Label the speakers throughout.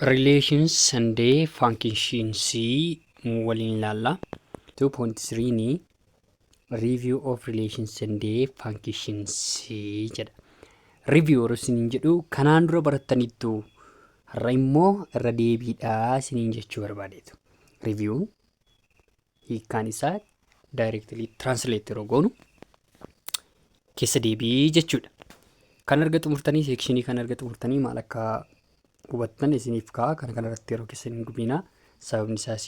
Speaker 1: Relations and functions waliin ilaalla. 2.3 ni review of relations and functions jedha. Review yeroo isiniin jedhu kanaan dura barattaniittu, har'a immoo irra deebiidhaa isiniin jechuu barbaadeetu. Review hiikkaan isaa directly translate yeroo goonu keessa deebii jechuudha. Kan erga xumurtanii, sectionii kan erga xumurtanii maal akka hubattan isiniif ka'a. Kana kanarratti yeroo keessan hin gubinaa. Sababni isaas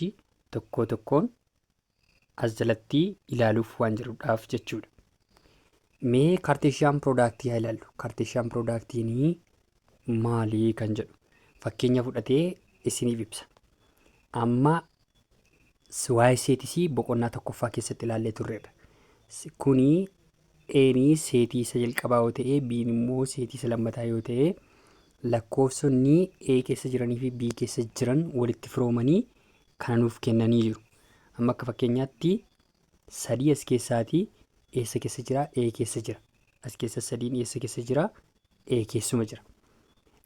Speaker 1: tokko tokkoon as jalatti ilaaluuf waan jiruudhaaf jechuudha. Mee Cartesian productii haa ilaallu. Cartesian productiin maalii kan jedhu fakkeenya fudhatee isiniif ibsa. Amma waa'ee setisii boqonnaa tokkoffaa keessatti ilaallee turreerra. Kuni A'nii setii isa jalqabaa yoo ta'e, B'n immoo setii isa lammataa yoo ta'e, lakkoofsonni A keessa jiranii fi B keessa jiran walitti firoomanii kana nuuf kennanii jiru. Amma akka fakkeenyaatti sadii as keessaatii eessa keessa jira? A keessa jira. As keessa sadiin eessa keessa jira? A keessuma jira.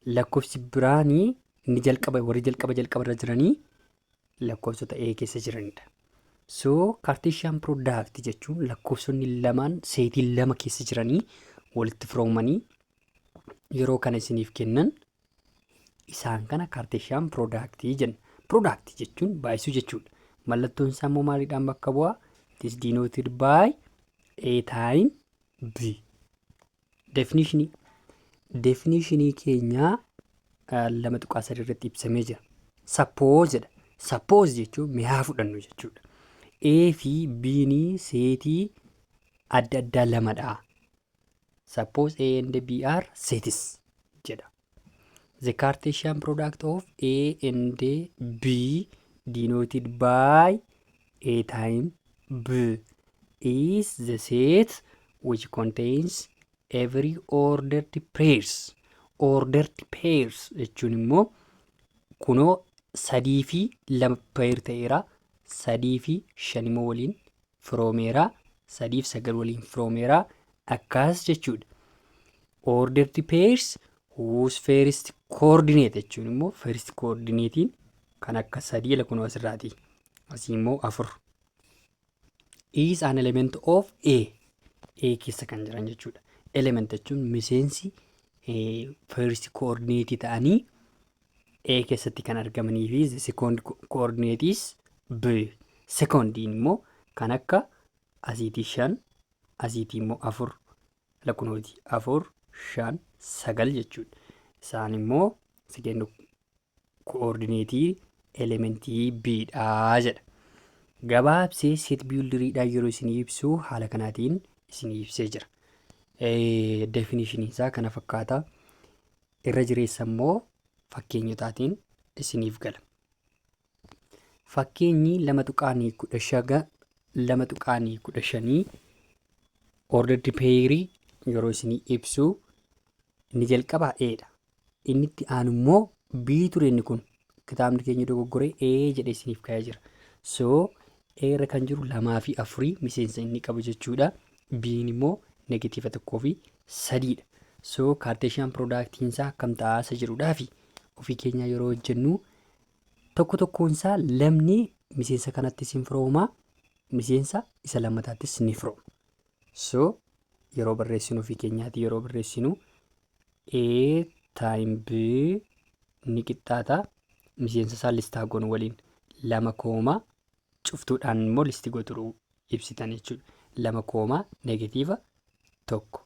Speaker 1: Lakkoofsi biraanii inni jalqaba, warri jalqaba jalqaba irra jiranii lakkoofsota A keessa jiranidha. So Cartesian product jechuun lakkoofsonni lamaan setii lama keessa jiranii walitti firoomanii yeroo kana isiniif kennan, isaan kana Cartesian product jenna. Product jechuun baay'isuu jechuudha. Mallattoon isaa immoo maaliidhaan bakka bu'aa? It is denoted by A time B. Definitionii. Definitionii keenyaa 2.3 irratti ibsamee jira. Suppose jedha. Suppose jechuun mi'aa fudhannu jechuudha. A fi B'n setii adda addaa lamadha. Suppose A and B are sets jedha. The Cartesian product of A and B denoted by A time B is the set which contains every ordered pairs. Ordered pairs jechuun immoo kunoo sadii fi lama pair ta'eera. Sadii fi shan immoo waliin firoomeera. Sadii fi sagal waliin firoomeera. Akkas jechuudha. Ordered pairs whose first coordinate jechuun immoo first coordinatein kan akka sadii kunoo asirraati. Asii immoo afur. Is an element of A. A keessa kan jiran jechuudha. Element jechuun miseensi first coordinate ta'anii A keessatti kan argamanii fi the second coordinate is B. Secondiin immoo kan akka asiitii shan, asiitii immoo afur, lakkunooti afur, shan, sagal jechuudha. Isaan immoo second coordinate elementii B dha jedha. Gabaabsee set builderiidhaan yeroo isinii ibsu haala kanaatiin isinii ibsee jira. Definitionii isaa kana fakkaata. Irra jireessa immoo fakkeenyotaatiin isiniif gala. Fakkeenyi 2.15, 2.15 ordered pairii yeroo isinii ibsu inni jalqabaa A dha. Inni itti aanu immoo B ture. Inni kun kitaabni keenya dogoggoree A jedhee isiniif kaa'ee jira. So A irra kan jiru lamaa fi afurii miseensa inni qabu jechuudha. B'n immoo negative tokkoo fi sadiidha. So Cartesian productiin isaa akkam ta'aa isa jedhudhaa fi ofii keenya yeroo hojjennu tokko tokkoon isaa lamni miseensa kanattis hin firoomaa, miseensa isa lammataattis ni firooma. So yeroo barreessinu, ofii keenyaati yeroo barreessinu, A time B ni qixxaata, miseensa isaa listaa goonu waliin lama comma cuftuudhaan immoo listii gootu ibsitan jechuudha. Lama comma negative tokko.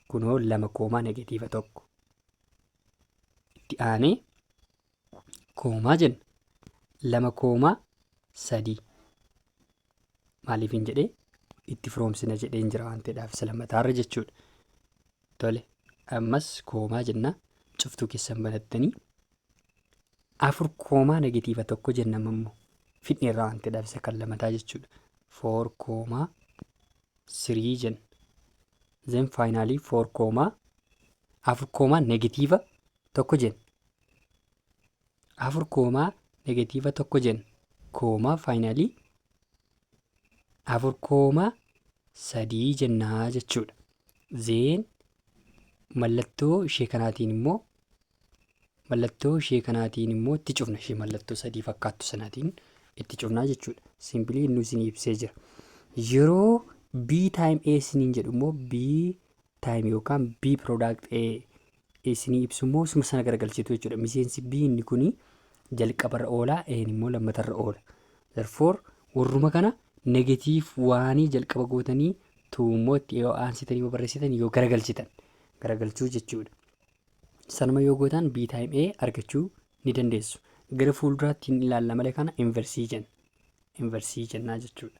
Speaker 1: Kunoo lama comma negative tokko. Itti aanee comma jenna. Lama comma sadii. Maaliif hin jedhee itti firoomsina jedheen jira waan ta'eedhaaf isa lammataarra jechuudha. Tole, ammas comma jenna, cuftuu keessan banattanii afur comma negative tokko jenna. Immoo fidneerra waan ta'eedhaaf isa kan lammataa jechuudha. Four comma three jenna. Then finally four comma, afur comma negative tokko jenna. Afur comma negative tokko jenna. Comma finally afur comma sadii jennaa jechuudha. Then mallattoo ishee kanaatiin immoo Mallattoo ishee kanaatiin immoo itti cufna. Ishee mallattoo sadii fakkaattu sanaatiin itti cufnaa jechuudha. Simply inni isinii ibsee jira. Yeroo B time A isiniin jedhu immoo, B time yookaan B product A isinii ibsu immoo, suma sana garagalchitu jechuudha. Miseensi B inni kuni jalqabarra oola, A immoo lammatarra oola. Therefore, warruma kana negative oneii jalqaba gootanii, two immoo itti yoo aansitanii yoo barreessitan, yoo garagalchitan, garagalchuu jechuudha. Sanuma yoo gootan B time A argachuu ni dandeessu. Gara fuulduraatti hin ilaalla malee kana inversii jenna. Inversii jennaa jechuudha.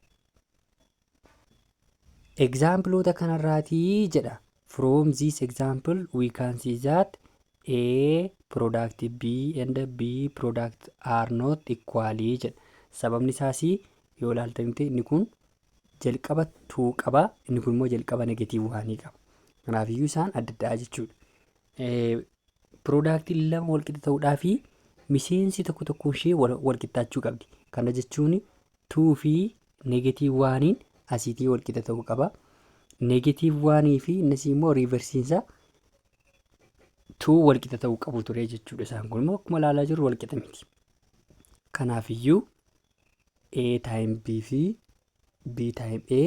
Speaker 1: Exampleoota kanarraatii jedha. From this example we can see that A product B and B product are not equally jedha. Sababni isaas yoo ilaaltan inni kun jalqaba two qaba, inni kun immoo jalqaba negative oneii qaba. Kanaafiyyuu isaan adda addaa jechuudha. Productiin lama walqixa ta'uudhaa fi miseensi tokko tokko ishee walqixxaachuu qabdi. Kana jechuun two fi negative oneiin asiitii walqixa ta'uu qaba. Negative oneii fi innis immoo reverseiinsa two walqixa ta'uu qabu ture jechuudha. Isaan kun immoo akkuma ilaalaa jirru walqixa miti. Kanaafiyyuu A time B fi B time A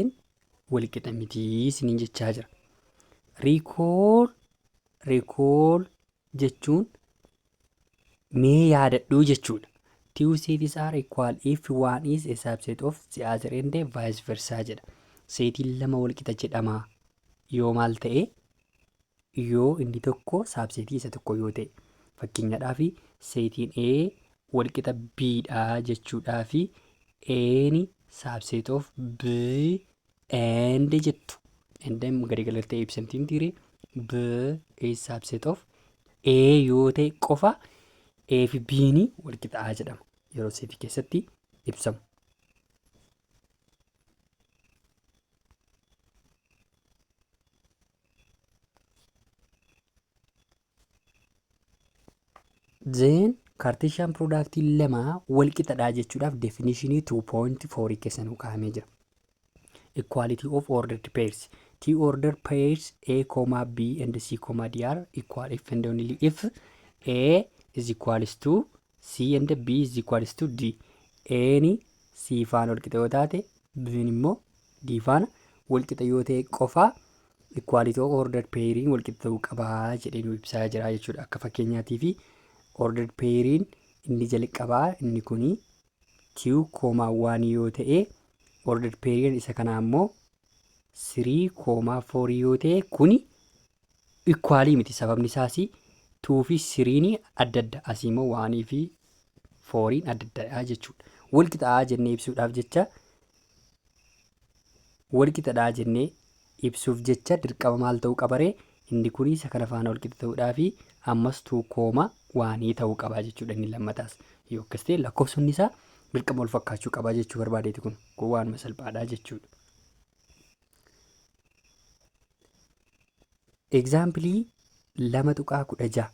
Speaker 1: walqixa miti isiniin jechaa jira. Recall, recall jechuun mee yaadadhuu jechuudha. Two sets are equal if one is a subset of the other and vice versa jedha. Setiin lama walqixa jedhama yoo maal ta'e? Yoo inni tokko subsetii isa tokko yoo ta'e. Fakkeenyaadhaaf, setiin A walqixa B dha jechuudhaa fi A'n subset of B and jettu. And gadi galatee ibsamtiin tiire B is subset of A yoo ta'e qofa A fi B'n walqixaa jedhama yeroo setii keessatti ibsamu. Then Cartesian productiin lama walqixadha jechuudhaaf definitionii 2.4 keessa nu kaa'amee jira. Equality of ordered pairs. Two ordered pairs A, comma B and C, comma D are equal if and only if A is equals to C and B is equals to D. A'n C faana walqixa yoo taate, B'n immoo D faana walqixa yoo ta'e qofa equality of ordered pairiin walqixa ta'uu qabaa jedhee nu ibsaa jira jechuudha. Akka fakkeenyaatii fi ordered pairiin inni jalqabaa inni kuni 2 comma 1 yoo ta'e, ordered pairiin isa kanaa immoo 3 comma 4 yoo ta'e, kuni equalii miti. Sababni isaas 2 fi 3 adda adda, asii immoo 1 fi 4 adda addadha jechuudha. Walqixaa jennee ibsuudhaaf jecha, walqixadhaa jennee ibsuuf jecha dirqama maal ta'uu qabaree? Inni kun isa kana faana walqixa ta'uudhaa fi ammas 2 comma oneii ta'uu qabaa jechuudha inni lammataas. Yoo akkas ta'e lakkoofsonni isaa dirqama wal fakkaachuu qabaa jechuu barbaadeeti. Kun waanuma salphaadha jechuudha. Exampleii 2.16.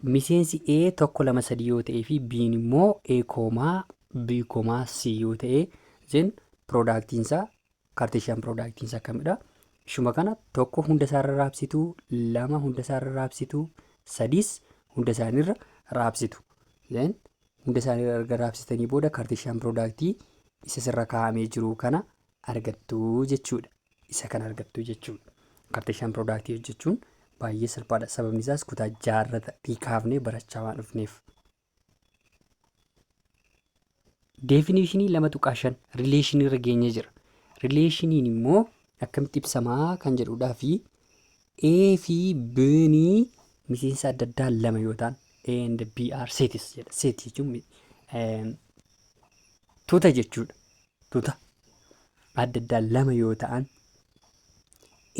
Speaker 1: Miseensi A tokko, lama, sadii yoo ta'ee fi B'n immoo A comma B comma C yoo ta'e, then productiin isaa, Cartesian productiin isaa kamidha? Ishuma kana tokko hunda isaarra raabsitu, lama hunda isaarra raabsitu, sadiis hunda isaaniirra raabsitu. Then hunda isaaniirra erga raabsitanii booda Cartesian productii isa sirra kaa'amee jiru kana argattu jechuudha. Isa kana argattu jechuudha. Cartesian productii hojjechuun baay'ee salphaadha. Sababni isaas kutaa jaarratii kaafnee barachaa waan dhufneef. Definitionii 2.5, relationii irra geenyee jira. Relationiin immoo akkamitti ibsamaa kan jedhudhaa fi A fi B'n miseensa adda addaa lama yoo ta'an, A and B are sets jedha. Set jechuun tuuta jechuudha. Tuuta adda addaa lama yoo ta'an,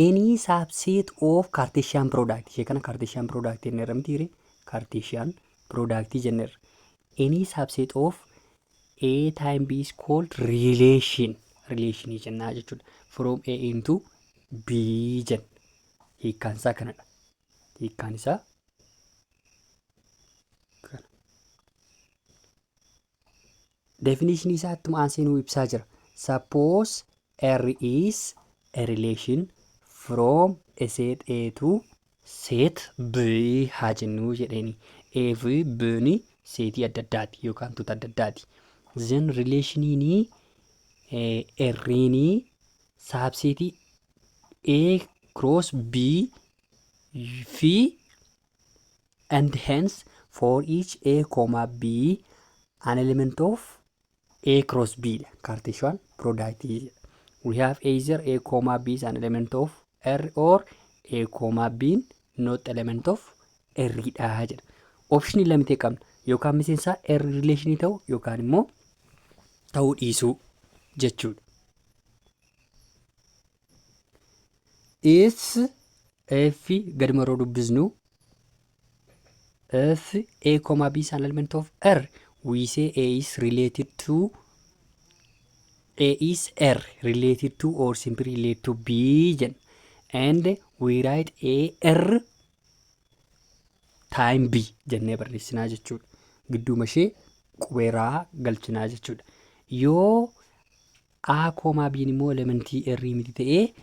Speaker 1: any subset of Cartesian product, ishee kana Cartesian product jenneerra mitiire? Cartesian product jenneerra. Any subset of A time B is called relation. Relationii jennaa jechuudha. From A into B jenna. Hiikkaan isaa kanadha. Hiikkaan isaa kana. Definition isaa ittuma aansee nuu ibsaa jira. Suppose R is a relation from a set A to Set B haa jennuu jedheeni. A fi B'n seetii adda addaati yookaan tuuta adda addaati. Then relationiin R'n subsetii A cross B fi and hence for each A comma B an element of A cross B dha. Cartesian product jedha. We have either A comma B is an element of R or A comma B not element of R dha jedha. Optionii lama ta'e qabna. Yookaan miseensa R relationii ta'u yookaan immoo ta'uu dhiisuu jechuudha. If F gadi maroo dubbisnu, if A comma B is an element of R, we say A is related to A is R related to or simply related to B jenna. And we write A R time B jennee barreessinaa jechuudha. Gidduuma ishee qubeeraa galchinaa jechuudha. Yoo A comma B immoo elementii R miti ta'ee,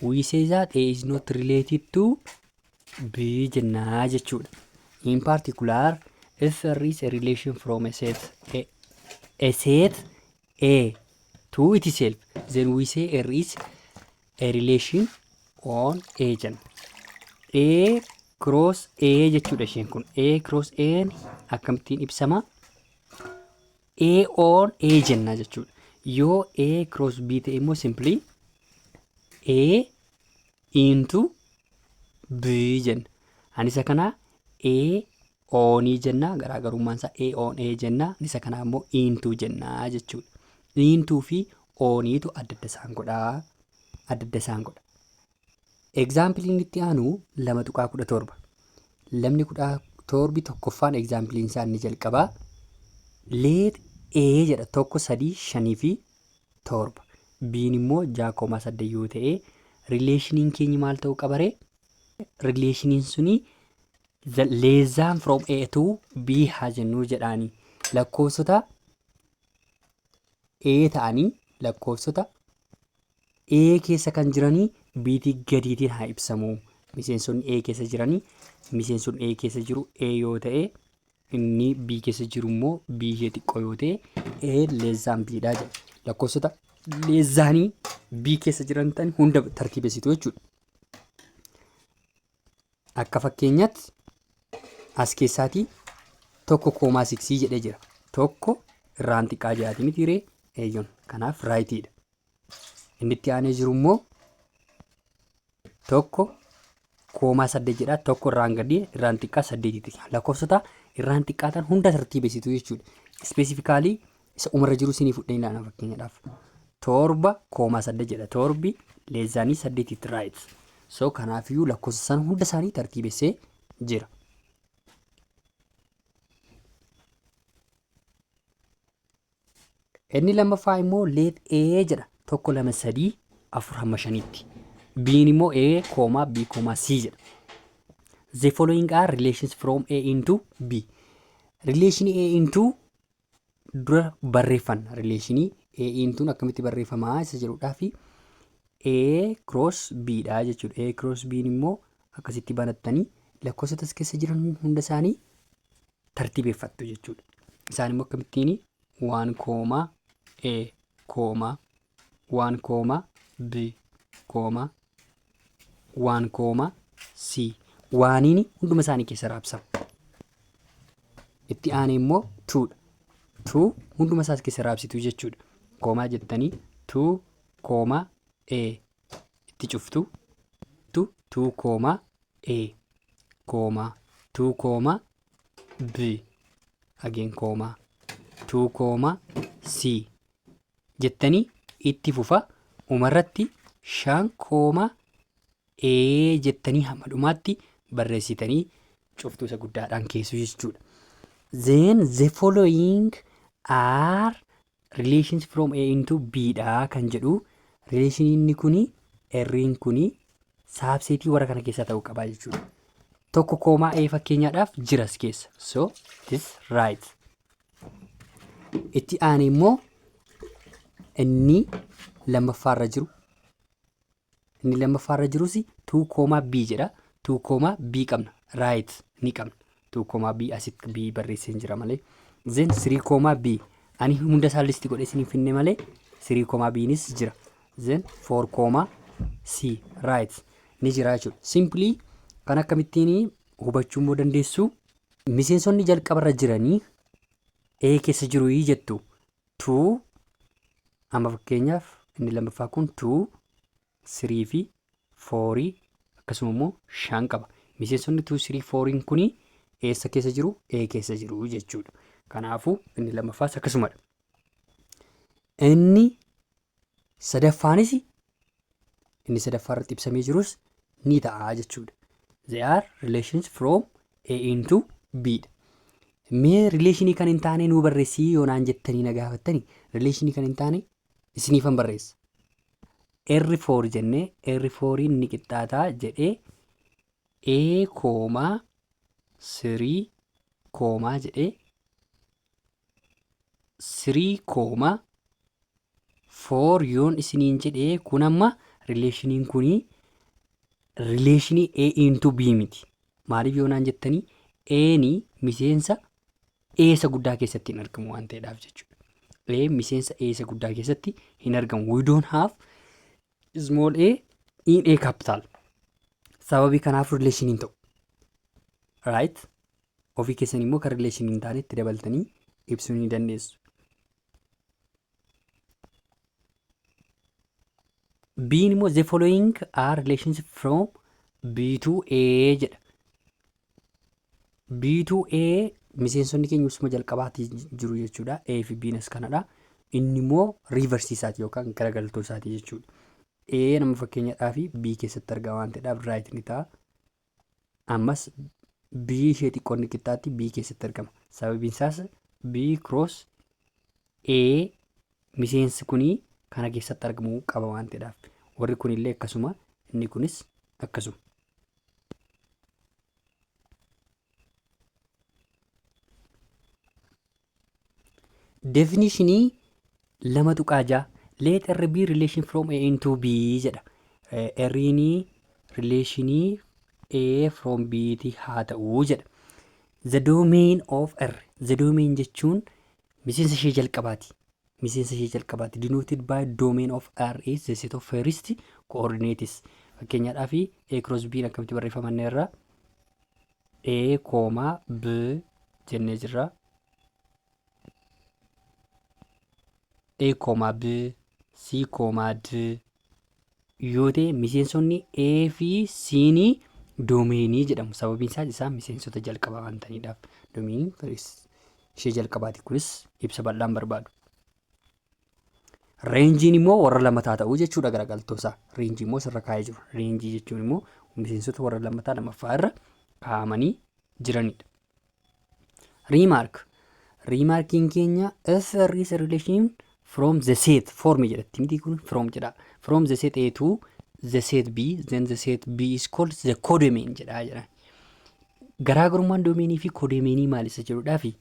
Speaker 1: we say that A is not related to B jennaa jechuudha. In particular, if R is a relation from a set A to itself, then we say R is a relation on A jenna. A cross A jechuudha isheen kun. A cross A akkamittiin ibsama? A on A jenna jechuudha. Yoo A cross B ta'e immoo simply A into B jenna. Ani isa kana A onii jenna, garaagarummaan isaa A on A jenna, isa kana immoo into jenna jechuudha. Into fi oniitu adda adda isaan godha. Adda adda isaan godha. Exampleiin itti aanu 2.17. 2.17 tokkoffaan exampleiin isaa inni jalqabaa. Let A jedha, 1, 3, 5 fi 7. B'n immoo 6,8 yoo ta'e, relationiin keenya maal ta'uu qaba ree? Relationiin suni less than from A to B haa jennuu jedhaani. Lakkoofsota A ta'anii lakkoofsota A keessa kan jiranii B'tii gadiitiin haa ibsamu. Miseensonni A keessa jiranii, miseensonni A keessa jiru A yoo ta'e, inni B keessa jiru immoo B ishee xiqqoo yoo ta'e, A less than B dha jedha. Lakkoofsota less thanii B keessa jiran ta'an hunda tartiibessitu jechuudha. Akka fakkeenyaatti as keessaatii 1 comma 6 jedhee jira. 1 irraan xiqqaa jiraati miti ree? Eeyyoon, kanaaf rightiidha. Inni itti aanee jiru immoo 1,8 jedha. 1 irraan gadi irraan xiqqaa 8ti. Lakkoofsota irraan xiqqaa ta'an hunda tartiibessitu jechuudha. Specifically isa umarra jiru isinii fudhee ilaala fakkeenyaadhaaf. 7,8 jedha. 7 less thanii 8tti, right. So kanaafiyyuu lakkoofsa san hunda isaanii tartiibessee jira. Inni lammaffaa immoo let A jedha, 1, 2, 3, 4 hamma 5tti. B'n immoo A comma B comma C jedha. The following are relations from A into B. Relation A into dura barreeffanna. Relationii A intoon akkamitti barreeffamaa isa jedhudhaa fi A cross B dha jechuudha. A cross B immoo akkasitti banattanii lakkoofsota as keessa jiran hunda isaanii tartiibeffattu jechuudha. Isaan immoo akkamittiin? 1 comma A comma 1 comma B comma 1 comma C, oneiin hunduma isaanii keessa raabsama. Itti aanee immoo twodha. Two hunduma isaas keessa raabsitu jechuudha. Comma jettanii 2 comma A itti cuftu, 2 comma A comma 2 comma B again comma 2 comma C jettanii itti fufa. Umarratti 5 comma A jettanii hamma dhumaatti barreessitanii cuftuu isa guddaadhaan keessu jechuudha. Then the following are relations from A into B dha kan jedhu. Relation inni kuni, R'n kuni subsetii warra kana keessaa ta'uu qaba jechuudha. 1 comma A fakkeenyaadhaaf jiras keessa. So this right. Itti aanee immoo inni lammaffaarra jiru. Inni lammaffaarra jirus 2 comma B jedha. 2 comma B qabna. Right, ni qabna. 2 comma B, asitti B barreessee jira malee. Then 3 comma B, ani hunda isaa list godhee isin finne malee 3 comma B nis jira. Then 4 comma C, right, ni jira jechuudha. Simply kan akkamittiin hubachuu immoo dandeessu, miseensonni jalqabarra jiranii A keessa jiru jettu. 2, amma fakkeenyaaf inni lammaffaa kun 2, 3 fi 4, akkasuma immoo 5 qaba. Miseensonni 2, 3, 4 kuni eessa keessa jiru? A keessa jiru jechuudha. Kanaafuu inni lammaffaas akkasumadha. Inni sadaffaanis, inni sadaffaa irratti ibsamee jirus ni ta'a jechuudha. They are relations from A into B dha. Mee relationii kan hin taane nuu barreessii yoo naan jettanii na gaafattani, relationii kan hin taane isiniifan barreessa. R4 jennee R4 ni qixxaataa jedhee A comma 3 comma jedhee 3 comma 4 yoon isiniin jedhee, kun amma relationiin kunii relationii A into B miti. Maaliif yoo naan jettanii, A'n miseensa A isa guddaa keessatti hin argamu waan ta'eedhaaf jechuudha. A miseensa A isa guddaa keessatti hin argamu. We don't have small a in A capital. Sababii kanaaf relation hin ta'u. Right? Ofii keessan immoo kan relation hin taane itti dabaltanii ibsuu ni dandeessu. B'n immoo "The following are relations from B to A" jedha. B to A miseensonni keenya usuma jalqabaatti jiru jechuudha. A fi B'n as kanadha. Inni immoo reverse isaati yookaan garagaltoo isaati jechuudha. A nama fakkeenyadhaa fi B keessatti argama waan ta'eedhaaf right ni ta'a. Ammas B ishee xiqqoon ni qixxaatti B keessatti argama. Sababiin isaas B cross A miseensi kunii kana keessatti argamuu qaba waan ta'eedhaaf. Warri kunillee akkasuma, inni kunis akkasuma. Definitionii 2.6. Let R be relation from A into B jedha. R'ni relationii A from B ti haa ta'uu jedha. The domain of R. The domain jechuun miseensa ishee jalqabaati. Miseensa ishee jalqabaati. Denoted by domain of R is the set of first coordinates. Fakkeenyaadhaaf A cross B akkamitti barreeffaman irra A comma B jennee jirra. A comma B, C comma D yoo ta'e, miseensonni A fi C ni domainii jedhamu. Sababiin isaas isaan miseensota jalqabaa waan ta'aniidhaaf. Domainiin ishee jalqabaati. Kunis ibsa bal'aan barbaadu. Rangeiin immoo warra lammataa ta'uu jechuudha garagaltoo isaa. Rangeii immoo sirra kaa'ee jiru. Rangeii jechuun immoo miseensota warra lammataa lammaffaa irra kaa'amanii jiranidha. Remark. Remarkiin keenya if there is a relation from the set form jedhatti miti, kun from jedha. From the set A to the set B, then the set B is called the codomain jedha jedha. Garaagarummaan domainii fi codomainii maal isa jedhudhaafi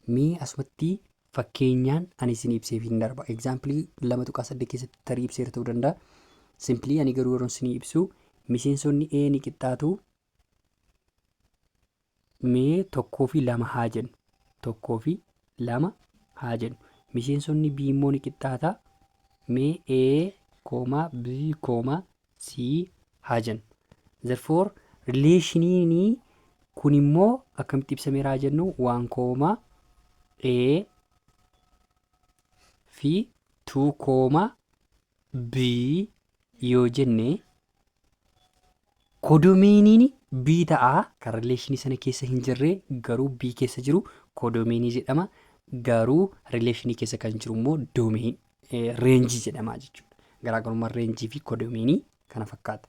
Speaker 1: mee asumatti fakkeenyaan ani isin ibseef hin darba. Example 2.8 keessatti tarii ibseera ta'uu danda'a. Simply ani garuu yeroo isin ibsu, miseensonni A ni qixxaatu mee tokkoo fi lama haa jennu. Tokkoo fi lama haa jennu. Miseensonni B immoo ni qixxaata mee A comma B comma C haa jennu. Therefore relationiin kun immoo akkamitti ibsameera haa jennu, one comma A fi 2 comma B yoo jenne, codomainiin B ta'a. Kan relationii sana keessa hin jirre garuu B keessa jiru codomainii jedhama. Garuu relationii keessa kan jiru immoo domain rangeii jedhama jechuudha. Garaagarummaan rangeii fi codomainii kana fakkaata.